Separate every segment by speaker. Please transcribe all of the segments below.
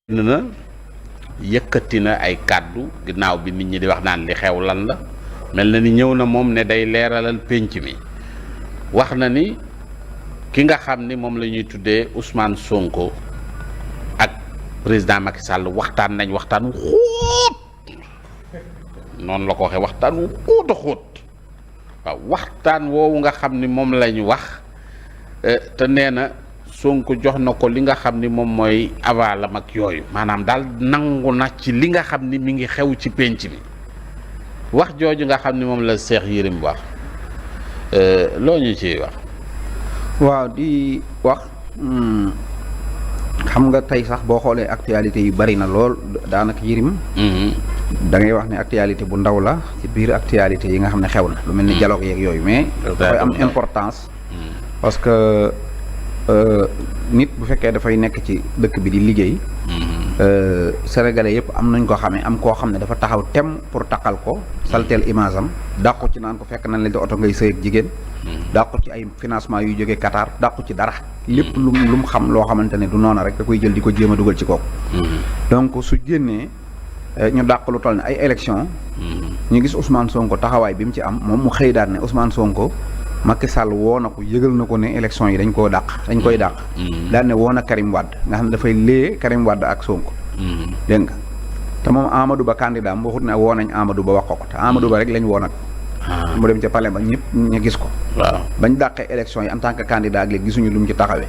Speaker 1: na yëkkati na ay kàddu ginnaaw bi nit ñi di wax naan li xew lan la mel na ni ñëw na moom ne day leeralal pénc mi wax na ni ki nga xam ni moom la ñuy tuddee Ousmane Sonko ak président Macky Sall waxtaan nañ waxtaan wu xóot noonu la ko waxee waxtaan wu xóot a xóot waaw waxtaan woowu nga xam ni moom lañ wax te nee na Sonko jox na ko li nga xam ni moom mooy avalam ak yooyu maanaam daal nangu na ci li nga xam ni mi ngi xew ci pénc mi wax jooju nga xam ni moom la Cheikh Yérim wax loo ñu ciy wax.
Speaker 2: waaw di wax xam nga tey sax boo xoolee actualité yi bari na lool daanaka Yérim da ngay wax ne actualité bu ndaw la ci biir actualité yi nga xam ne xew na lu mel ni dialogue yeeg yooyu mais dafay am importance parce que nit bu fekkee dafay nekk ci dëkk bi di liggéey sénégalais yëpp am nañ ko xamee am koo xam ne dafa taxaw tem pour taqal ko salteel image am dàqu ci naan ko fekk nañ la di oto ngay sëy ak jigéen dàqu ci ay financement yuy jógee Qatar dàqu ci dara lépp lu mu xam loo xamante ne du noona rek da koy jël di ko jéem a dugal ci kooku donc su génnee ñu dàq lu toll ne ay élection ñu gis Ousmane Sonko taxawaay bi mu ci am moom mu xëy daal ne Ousmane Sonko Macky Sall woo na ko yëgal na ko ne élection yi dañ koy dàq daal ne woo na Karim Wade nga xam ne dafay lee Karim Wade ak Sonko dégg nga te moom Amadou Ba candidat am waxut ne woo nañ Amadou Ba wax ko te Amadou Ba rek lañ woo nag mu dem ca palais ba ñëpp ñu gis ko
Speaker 1: waaw
Speaker 2: bañ dàqee élection yi en tant que candidat ak léegi gisuñu lu mu ci taxawee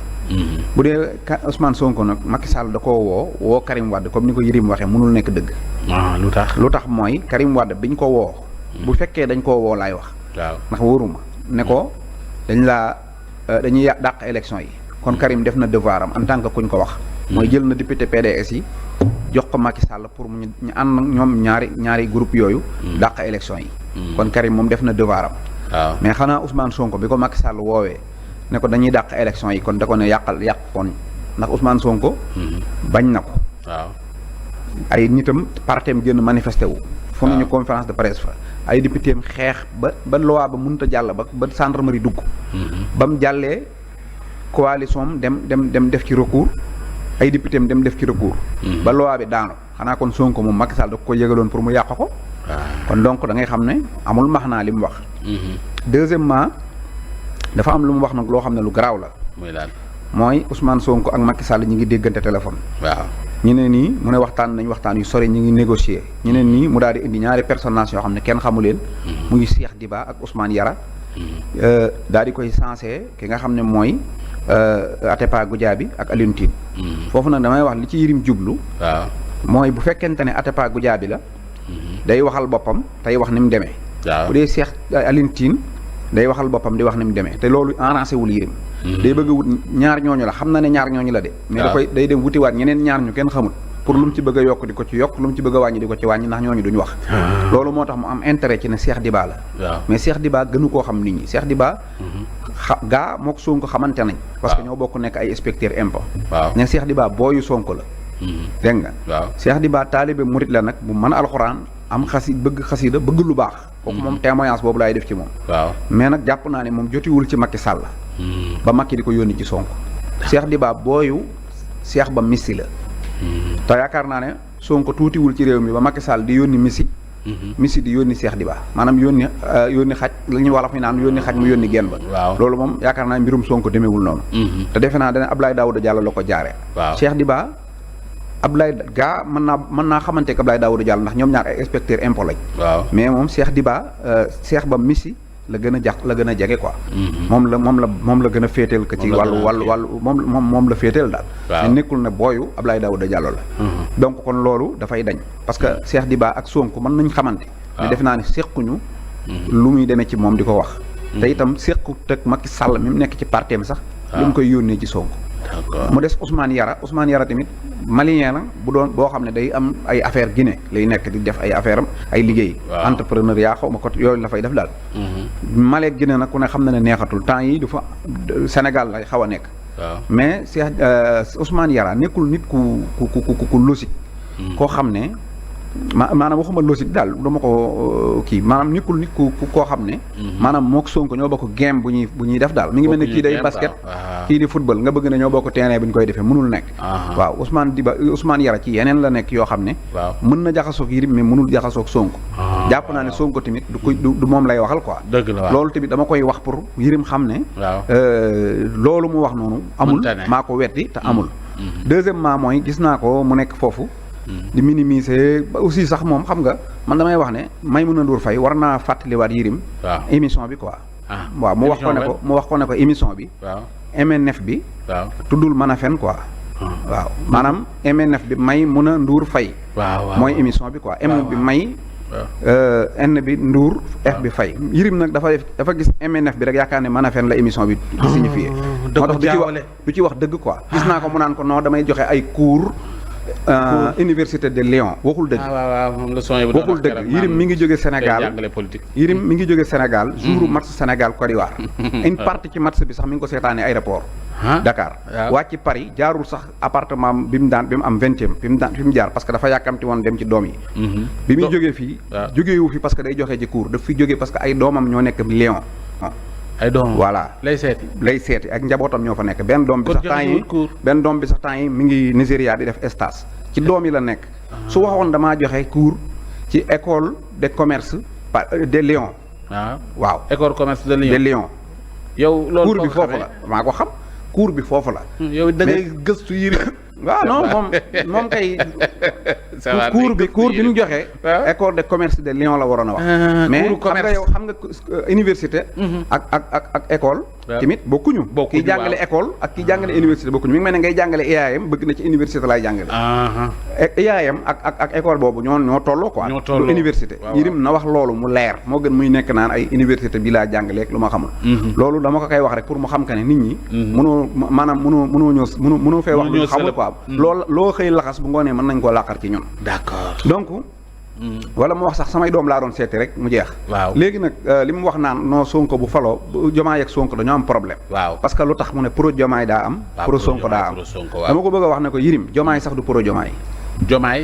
Speaker 2: bu dee Ousmane Sonko nag Macky Sall da koo woo Karim Wade comme ni ko Yérim waxee mënul nekk dëgg lu tax mooy Karim Wade biñ ko woo bu fekkee dañ koo woo laay wax
Speaker 1: waaw
Speaker 2: ndax wóoruma ne ko dañuy dàq élection yi kon Karim def na devoir am en tant que kuñ ko wax mooy jël na député PDS yi jox ko Macky Sall pour ñu ànd ñoom ñaari groupe yooyu dàq élection yi kon Karim moom def na devoir am
Speaker 1: waaw
Speaker 2: mais xanaa Ousmane Sonko bi ko Macky Sall woowee ne ko dañuy dàq élection yi kon da ko ne yàq kon ndax Ousmane Sonko bañ na ko
Speaker 1: waaw
Speaker 2: ay nitam partem génn manifesté wu fu nañu conférence de presse fa ay député am xeex ba loi ba mënut a jàll ba gendarmerie dugg ba mu jàllee coalition dem def ci recours ay député am dem def ci recours ba loi bi daanu xanaa kon Sonko moom Macky Sall da ko yëgaloon pour mu yàq ko kon donc da ngay xam ne amul max naa li mu wax deuxièmement dafa am lu mu wax nag loo xam ne lu garaaw la mooy Ousmane Sonko ak Macky Sall ñi ngi déggante téléphone waaw ñu ne nii mu ne waxtaan yu sori ñu ngi négocier ñu ne nii mu daal di indi ñaari personnage yoo xam ne kenn xamu leen muy Cheikh Diba ak Ousmane Yara daal di koy sensé ki nga xam ne mooy Atepa Goudiaby ak Alioune Tine foofu nag damay wax li ci Yérim jublu waaw mooy bu fekkente ne Atepa Goudiaby la day waxal boppam tey wax ni mu demee bu dee Cheikh Alioune Tine day waxal boppam di wax ni mu demee te loolu arrangé wul Yérim day bëgg a wut ñaar ñooñu la xam na ne ñaar ñooñu la de mais day dem wutiwaat ñeneen ñaar ñu kenn xamul pour lu mu ci bëgg a yokk di ko ci yokk lu mu ci bëgg a wàññi di ko ci wàññi ndax ñooñu duñu wax loolu moo tax mu am intérêt ci ne Cheikh Diba la mais Cheikh Diba gënu koo xam nit ñi Cheikh Diba gaa mook Sonko xamante nañ parce que ñoo bokk nekk ay inspecteur impôt ne Cheikh Diba booyu Sonko la dégg nga Cheikh Diba taalibe murit la nag bu mën alxuraan am bëgg xasida bëgg lu baax kooku moom témoignage boobu laay def ci moom mais nag jàpp naa ne moom jotiwul ci Macky Sall ba Macky di ko yónni ci Sonko Cheikh Diba booyu Cheikh ba missi la te yaakaar naa ne Sonko tuutiwul ci réew mi ba Macky Sall di yónni missi di yónni Cheikh Diba maanaam yónni xaj la ñuy wala fi naan yónni xaj mu yónni genn ba loolu moom yaakaar naa mbirum Sonko demeewul noonu te defe naa dana Abdoulaye Daouda Diallo la ko jaare Cheikh Diba Abdoulaye gaa mën naa xamante ak Abdoulaye Daouda Diallo ndax ñoom ñaar ay inspecteur impôt lañ mais moom Cheikh Diba Cheikh ba missi la gën a jege quoi moom la gën a féeteel ko ci wàllu moom la féeteel daal mais nekkul ne booyu Abdoulaye Daouda Diallo la donc kon loolu dafay dañ parce que Cheikh Diba ak Sonko mën nañ xamante mais def naa ne séquñu lu muy demee ci moom di ko wax te itam séqu teg Macky Sall mi mu nekk ci parteem sax lu mu koy yónnee ci Sonko mu des Ousmane Yara tamit malien la boo xam ne day am ay affaire Guinée lay nekk di def ay affaire am ay liggéey entrepreneuriat xaw ma ko yooyu la fay def daal Mali Guinée nag ku ne xam na ne neexatul temps yi du fa Sénégal lay xaw a nekk mais Cheikh Ousmane Yara nekkul nit ku logique koo xam ne maanaam waxuma logique daal dama ko kii maanaam nekkul nit ku koo xam ne. maanaam mook Sonko ñoo bokk game bu ñuy def daal. mi ngi mel ne kii day basket. kii di football nga bëgg ne ñoo bokk terrain bu ñu koy defee mënul nekk. waaw Ousmane Yara ci yeneen la nekk yoo xam ne. mën na jaxasoog Yérim mais mënul jaxasoog Sonko. jàpp naa ne Sonko tamit du moom lay waxal quoi.
Speaker 1: dëgg la
Speaker 2: loolu tamit dama koy wax pour Yérim xam ne. loolu mu wax noonu. amul maa ko weddi te amul. deuxièmement mooy gis naa ko mu nekk foofu. di minimiser ba aussi sax moom xam nga man damay wax ne Maïmouna Ndour Faye war naa fàttaliwaat Yérim. émission bi quoi. waaw mu wax ko ne ko émission bi. MNF bi. tuddul mën a fen quoi. waaw maanaam MNF bi Maïmouna Ndour Faye. mooy émission bi quoi M bi may. N bi Ndour F bi Faye Yérim nag dafa gis MNF bi rek yaakaar ne mën a fen la émission bi di signifié moo tax du ci wax dëgg quoi gis naa ko mu naan ko non damay joxe ay cours université de Lyon waxul dëgg waxul dëgg Yérim mi ngi jóge Sénégal Yérim mi ngi jóge Sénégal jour match Sénégal Côte d'Ivoire une partie ci match bi sax mi ngi ko seetaane aéroport Dakar wàcc Paris jaarul sax appartement bi mu am 20e fi mu jaar parce que dafa yàkkamti woon dem ci doom yi bi muy jógee fii jógeewu fi parce que day joxe ci cours daf fi jógee parce que ay doomam ñoo nekk Lyon
Speaker 1: ay doom
Speaker 2: voilà lay seeti ak njabootam ñoo fa nekk benn doom bi sax temps yi mi ngi Nigéria di def stage ci doom yi la nekk su waxoon damaa joxe cours ci école de commerce de Lyon waaw
Speaker 1: école commerce de
Speaker 2: Lyon
Speaker 1: yow loolu
Speaker 2: cours bi foofu la maa ko xam cours bi foofu la
Speaker 1: yow da ngay gëstu Yérim
Speaker 2: waaw non moom kay cours bi ñu joxe école de commerce de Lyon la waroon a wax mais xam nga université ak école tamit bokkuñu kii jàngale école ak kii jàngale université bokkuñu mi ngi mel ne ngay jàngale IAM bëgg na ci université lay jàngale IAM ak école boobu ñoo tolloo quoi du université Yérim na wax loolu mu leer moo gën muy nekk naan ay université bi laa jàngaleeg lu ma xamul loolu dama ko koy wax rek pour mu xam que ne nit ñi mënoo fee wax lu xamul quoi loo xëy laxas bu ngoonee mën nañ koo làqar ci ñun
Speaker 1: d'accord
Speaker 2: donc wala mu wax sax samay doom laa doon seeti rek mu jeex léegi nag li mu wax naan non Sonko bu faloo Diomaye ak Sonko dañoo am problème parce que lu tax mu ne pro Diomaye daa am pro Sonko daa am dama ko bëgg a wax ne ko Yérim Diomaye sax du pro Diomaye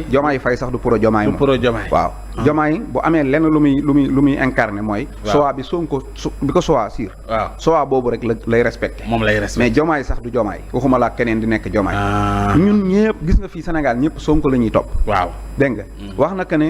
Speaker 2: Diomaye Faye sax du pro Diomaye waaw Diomaye bu amee lenn lu muy incarné mooy choix bi Sonko bi ko choix boobu rek lay respecté mais Diomaye sax du Diomaye waxuma laa keneen di nekk Diomaye ñun ñëpp gis nga fii Sénégal ñëpp Sonko la ñuy topp dégg nga wax na que ne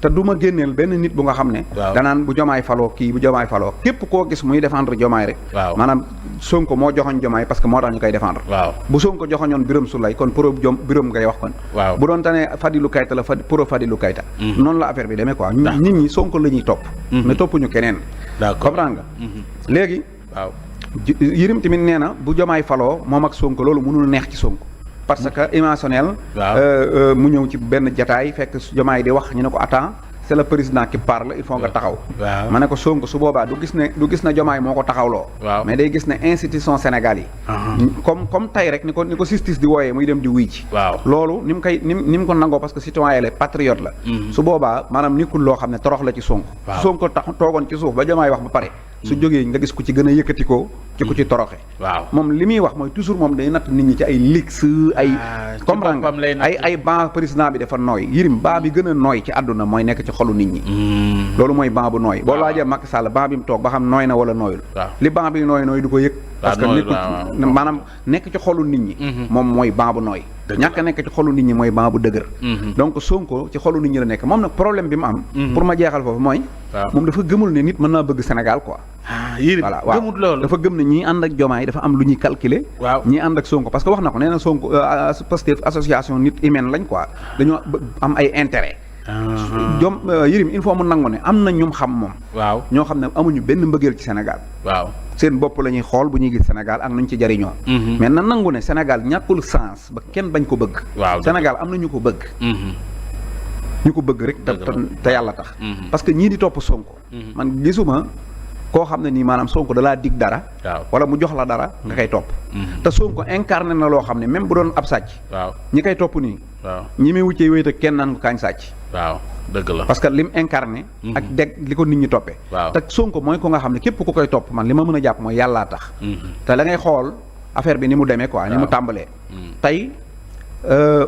Speaker 2: te du ma génneel benn nit bu nga xam ne danaan bu Diomaye faloo kii bu Diomaye faloo képp koo gis muy défendre Diomaye rek maanaam Sonko moo joxoñ Diomaye parce que moo tax ñu koy défendre bu Sonko joxoñoon Birame Souleye kon pro Birame ngay wax kon bu doon tane Fadilou Keita la pro Fadilou Keita noonu la affaire bi demee quoi nit ñi Sonko la ñuy topp mais toppuñu keneen comprendre nga léegi Yérim tamit nee na bu Diomaye faloo moom ak Sonko loolu mënul neex ci Sonko parce que émotionnel mu ñëw ci benn jataay fekk Diomaye di wax ñu ne ko attends c'est le président qui parle il faut nga taxaw ma ne ko Sonko su boobaa du gis ne Diomaye moo ko taxawloo mais day gis ne institution Sénégal yi comme tey rek ni ko justice di wooyee muy dem di wuy ci loolu ni mu ko nangoo parce que citoyen la patriote la su boobaa maanaam nikkul loo xam ne torox la ci Sonko su Sonko toogoon ci suuf ba Diomaye wax ba pare su jógee nga gis ku ci gën a yëkkati ko ci ku ci toroxe moom li muy wax mooy toujours moom day natt nit ñi ci ay leaks ay comprendre nga ay ban président bi dafa nooy Yérim ban bi gën a nooy ci àdduna mooy nekk ci xolu nit ñi loolu mooy ban bu nooy boo laajee Macky Sall ban bi mu toog ba xam nooy na wala nooyul li ban bi nooy du ko yëg parce que maanaam nekk ci xolu nit ñi moom mooy ban bu nooy ñàkk a nekk ci xolu nit ñi mooy ban bu dëgër donc Sonko ci xolu nit ñi la nekk moom nag problème bi mu am pour ma jeexal foofu mooy moom dafa gëmul ne nit mën naa bëgg Sénégal quoi voilà waaw dafa gëm ne ñii ànd ak Diomaye dafa am lu ñuy calculer ñii ànd ak Sonko parce que wax na ko nee na Sonko Pastef association nit humaine lañ quoi dañoo am ay intérêt Yérim il faut mu nangu ne am na ñum xam moom ñoo xam ne amuñu benn mbëggeel ci Sénégal seen bopp la ñuy xool bu ñuy gis Sénégal ak nuñ ci jariñoo mais na nangu ne Sénégal ñàkkul sens ba kenn bañ ko bëgg Sénégal am na ñu ko bëgg ñu ko bëgg rek te yàlla tax parce que ñii di topp Sonko man gisuma koo xam ne nii maanaam Sonko dalaa dig dara wala mu jox la dara nga koy topp te Sonko incarné na loo xam ne même bu doon ab sàcc ñi koy topp nii ñi muy wuccee wéyt ak kenn naan ko kaañ sàcc
Speaker 1: dëgg la
Speaker 2: parce que lim incarné ak deg li ko nit ñi toppee te Sonko mooy ko nga xam ne képp ku koy topp man li ma mën a jàpp mooy yàllaa tax te la ngay xool affaire bi ni mu demee quoi ni mu tàmbalee tey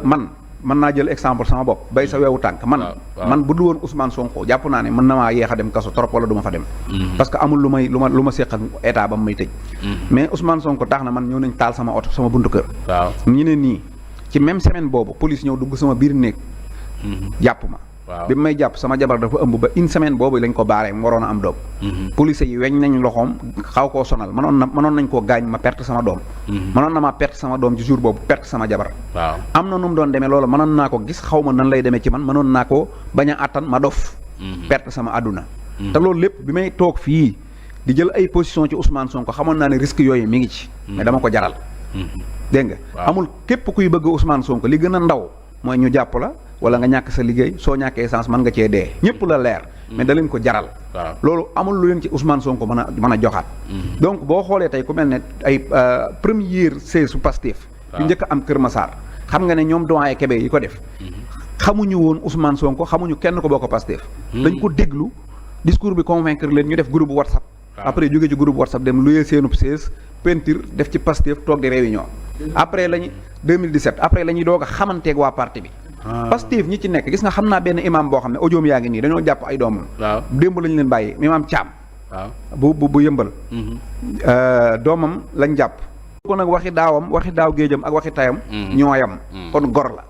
Speaker 2: man mën naa jël exemple sama bopp bay sa weewu tànk man man bu dul woon Ousmane Sonko jàpp naa ne mën na maa yeex a dem kaso trop wala du ma fa dem parce que amul lu ma séq ak état ba mu may tëj mais Ousmane Sonko tax na man ñëw nañ taal sama oto sama buntu kër ñu ne nii ci même semaine boobu police ñëw dugg sama biir néeg jàpp ma bi may jàpp sama jabar dafa ëmb ba une semaine boobu lañ ko baaree mu waroon a am doom police yi weñ nañ loxoom xaw koo sonal mënoon nañ koo gaañ ma perte sama doom mënoon na maa perte sama doom ci jour boobu perte sama jabar am na nu mu doon demee loolu mënoon naa ko gis xaw ma nan lay demee ci man mënoon naa ko bañ a attan ma dof perte sama àdduna te loolu lépp bi may toog fii di jël ay position ci Ousmane Sonko xamoon naa ne risque yooyu mi ngi ci mais dama ko jaral dégg nga amul képp kuy bëgg Ousmane Sonko li gën a ndaw mooy ñu jàpp la wala nga ñàkk sa liggéey soo ñàkkee essence mën nga cee dee ñëpp la leer mais da leen ko jaral loolu amul lu leen ci Ousmane Sonko mën a joxaat donc boo xoolee tey ku mel ne ay première siège su Pastef yu njëkk a am Kër Massar xam nga ne ñoom doyen Kébé yi ko def xamuñu woon Ousmane Sonko xamuñu kenn ko bokk Pastef dañ ko déglu discours bi convaincre leen ñu def groupe WhatsApp après jóge ci groupe WhatsApp dem luyee seenub siège peinture def ci Pastef toog di réunion après lañu 2017 après la ñuy doog a xamanteeg waa parti bi Pastef ñi ci nekk gis nga xam naa benn imam boo xam ne audioom yaa ngi nii dañoo jàpp ay doomam démb lañu leen bàyyi imam Thiam bu yëmbal doomam lañ jàpp ko nag waxi daaw géejam ak waxi tayam ñooyam kon gor la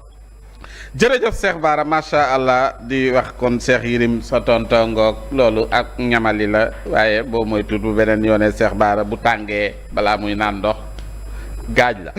Speaker 1: jërëjëf Cheikh Bara macha allah di wax kon Cheikh Yérim sa tontongoog loolu ak ñamali la waaye boo mooy tudd bu beneen yoone Cheikh Bara bu tàngee balaa muy naan ndox gaaj la